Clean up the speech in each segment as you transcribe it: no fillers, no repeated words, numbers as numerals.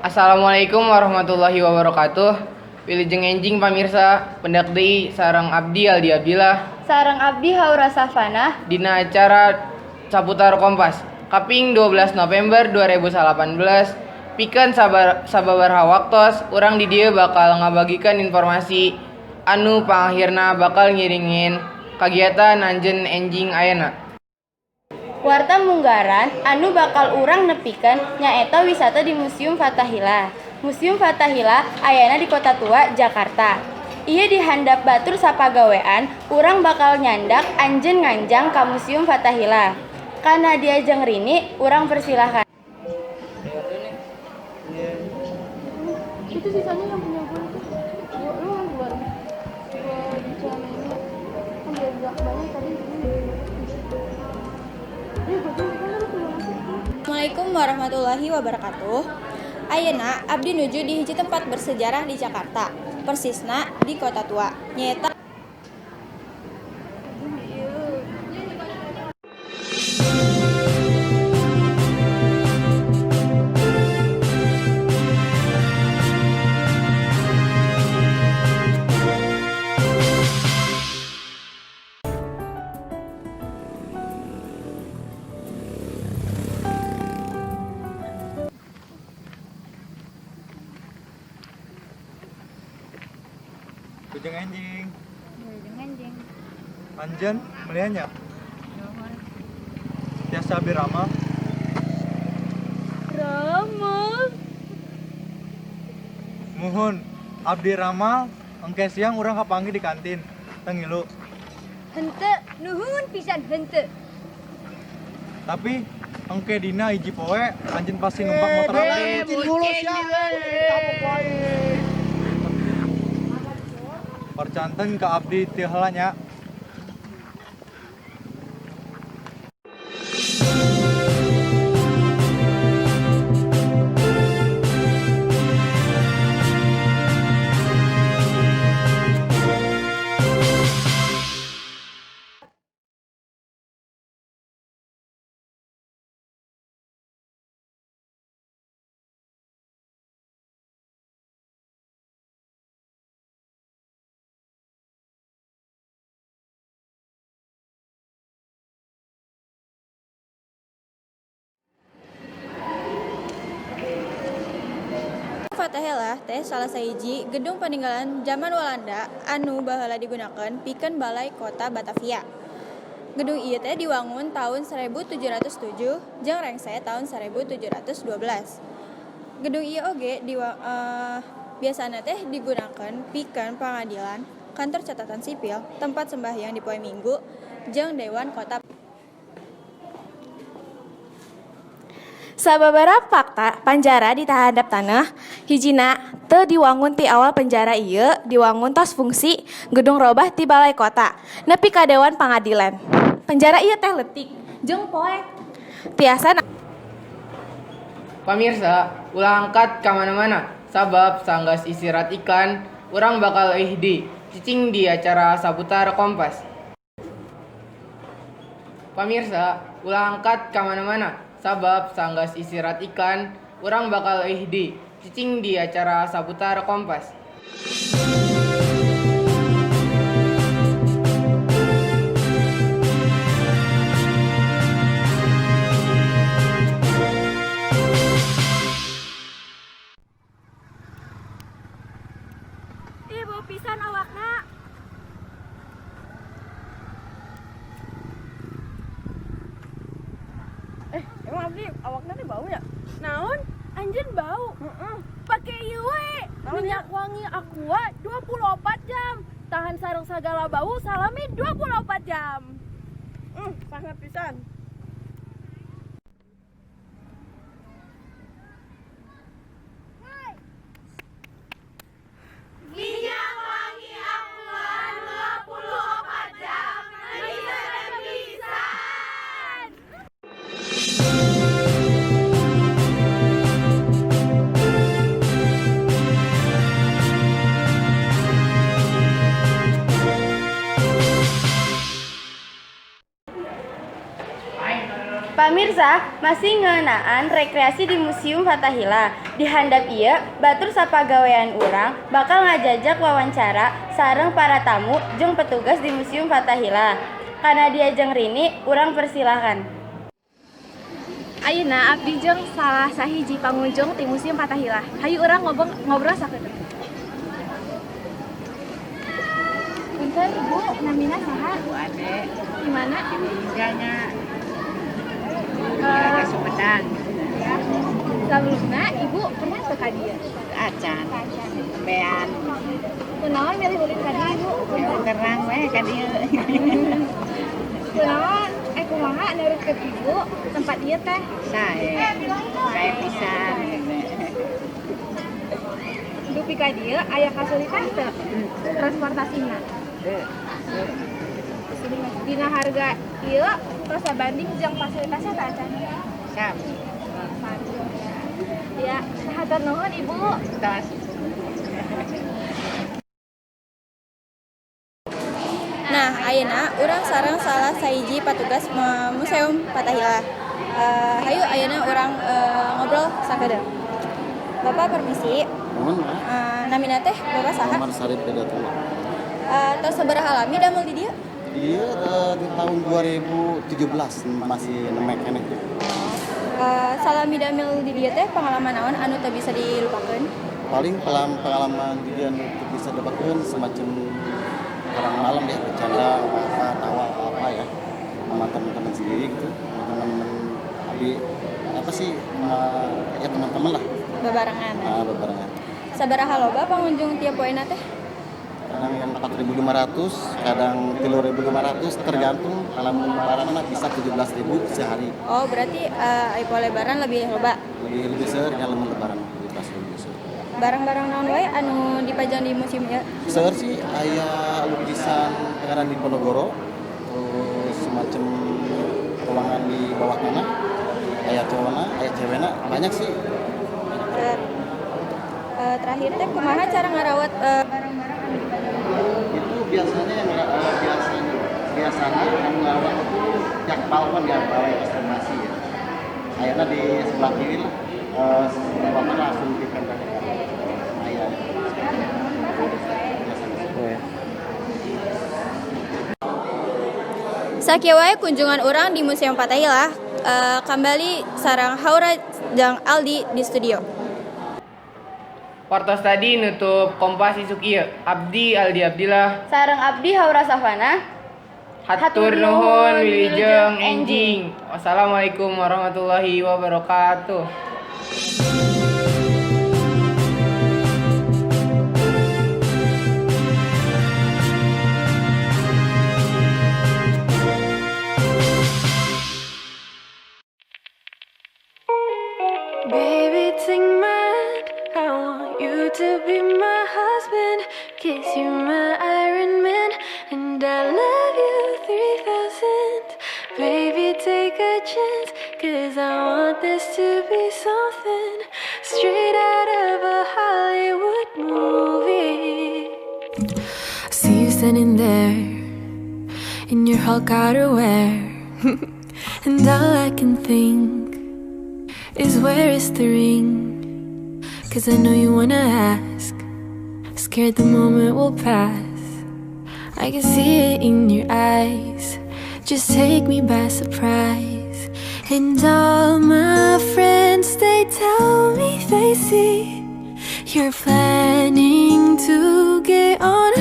Assalamualaikum warahmatullahi wabarakatuh. Wilujeng enjing pamirsa, pendak deui sareng abdi Aldi Abdillah Sareng abdi Haura Safanah. Dina acara Saputar Kompas. Kaping 12 November 2018 pikeun sabar sababaraha waktos urang di dieu bakal ngabagikan informasi anu pangakhirna bakal ngiringin kagiatan anjeun enjing ayeuna. Warta munggaran anu bakal urang nepikeun nyaeta wisata di Museum Fatahillah. Museum Fatahillah ayana di Kota Tua, Jakarta. Ieu di handap batur sapagawean, urang bakal nyandak anjeun nganjang ka Museum Fatahillah. Ka Nadia jeung Rini, urang persilahkan. Itu sisanya yang punya gue itu. Gua, lu yang keluar. Gue di celana ini kan biar gak banyak tadi ini. Iya, gue tuh kan lu keluar masuk. Assalamualaikum warahmatullahi wabarakatuh. Ayeuna abdi nuju di hiji tempat bersejarah di Jakarta, persisna di Kota Tua. Nyaeta Wilujeng enjing. Anjeun melian nya? Tiasa abdi ramal. Rama. Muhun, abdi ramal engke siang urang kapanggih di kantin. Teu ngilu. Hente, nuhun pisan hente. Tapi engke dina hiji poe anjeun pasti numpak motor abdi. Percanten ka abdi teu heula nya. Fatahillah teh salah sahiji gedung peninggalan zaman Walanda anu baheula digunakeun pikeun Balai Kota Batavia. Gedung ieu teh diwangun tahun 1707 jeung rengse tahun 1712. Gedung ieu oge biasana teh digunakeun pikeun pangadilan, kantor catatan sipil, tempat sembahyang di poe Minggu, jeung dewan kota. Sababaraha fakta panjara di handap taneuh, hijina teu diwangun ti awal. Penjara ieu diwangun tos fungsi gedung robah ti balai kota nepi ka dewan pangadilan. Penjara ieu teh leutik jeung poek tiasa Pamirsa, ulah angkat ka mana-mana, sabab sanggeus istirahat iklan, urang bakal euih deui cicing di acara Saputar Kompas. Pamirsa, ulah angkat ka mana-mana, sabab sanggeus istirahat iklan, urang bakal euih deui cicing di acara Saputar Kompas. Ih, bau pisan awakna. Eh, emang abdi awakna teh bau ya? Naon? Anjeun bau. Pake ieu we. Minyak wangi Aqua 24 jam. Tahan sareng sagala bau salami 24 jam. Sangat pisan. Minyak wangi Aqua 24 jam. Pisan. Pamirsa, masih ngeunaan rekreasi di Museum Fatahillah. Di handap ieu, batur sapagawean urang bakal ngajajak wawancara sareng para tamu jeung petugas di Museum Fatahillah. Kana dia jeung Rini, urang persilahkan. Ayeuna abdi jeung salah sahiji pangunjung ti Museum Fatahillah. Hayu urang ngobrol ngobrol sakedeung. Punten, Ibu, namina saha? Bu Ade. Di mana? Di Wijaya. Di Sumedang. Ya. Sebelumna Ibu pernah teu ka dieu? Acan. Tembean. Kunaon milih ulin ka dieu, Ibu? Ya, terang we ka dieu. Kunaon kumaha nurutkeun Ibu tempat ieu teh? Sae. Sae pisan. Dupi ka dieu aya kasulitan teu transportasina? Dina harga ieu tos sabanding jeung fasilitasnya teh acan? Sami. Ya, hatur nuhun, Ibu. Tos. Nah, ayeuna urang sareng salah sahiji patugas Museum Fatahillah. Hayu ayeuna urang ngobrol sakedeung. Bapak, permisi. Mohon. Namina teh Bapak saha? Muhammad Sarip Bedatullah. Tos sabaraha lami damel di dieu? Dia di tahun 2017, masih nembe keneh. Salami damel di dieu teh pengalaman naon anu teu bisa dilupakeun? Paling pengalaman di dia anu teu bisa dilupakeun semacam orang malam ya, bercanda apa, tawa apa, apa ya, sama teman-teman sendiri gitu, sama teman-teman abi apa sih, sama, ya teman-teman lah. Bebarengan. Ah, bebarengan. Sabaraha loba pengunjung tiap poena teh? Kadang yang 4.500, kadang 3.500, tergantung. Kalau lebaran mah bisa 17.000 sehari. Oh, berarti ai poe lebaran lebih loba. Lebih lebih seueur kalau lebaran, lebih pas lebih seueur. Barang-barang naon wae anu dipajang di museum ieu? Seueur sih, aya lukisan Pangeran Diponegoro, terus semacam ruangan di bawah tanah, aya cowokna, aya cewekna, banyak sih. Terakhir teh kumaha cara ngarawat barang-barang anu dipajang? Itu biasanya yang biasanya biasanya yang ngarawat itu pihak balkon ya, balai konservasi ya. Akhirnya di sebelah kiri lah, sebelah bawah langsung ditempel ke aya. Biasanya. Sakieu wae kunjungan urang di Museum Fatahillah. Kembali sareng Haura jeung Aldi di studio. Wartos tadi nutup Kompas isuk ieu. Abdi Aldi Abdillah. Sareng abdi Haura Safana. Hatur nuhun, wilujeng enjing. Wassalamualaikum warahmatullahi wabarakatuh. Baby, take my hand. I want you to be my husband. 'Cause you're my Iron Man. And I love you 3000. Baby, take a chance. 'Cause I want this to be something straight out of a Hollywood movie. I see you standing there in your Hulk outerwear. And all I can think is, where is the ring? 'Cause I know you wanna ask. Scared the moment will pass. I can see it in your eyes. Just take me by surprise. And all my friends, they tell me they see you're planning to get on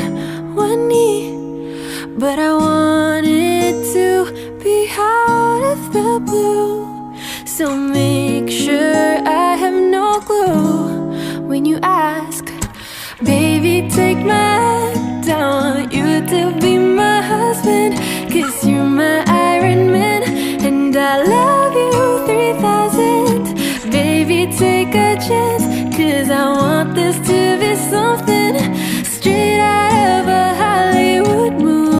one knee. But I want it to be out of the blue. So maybe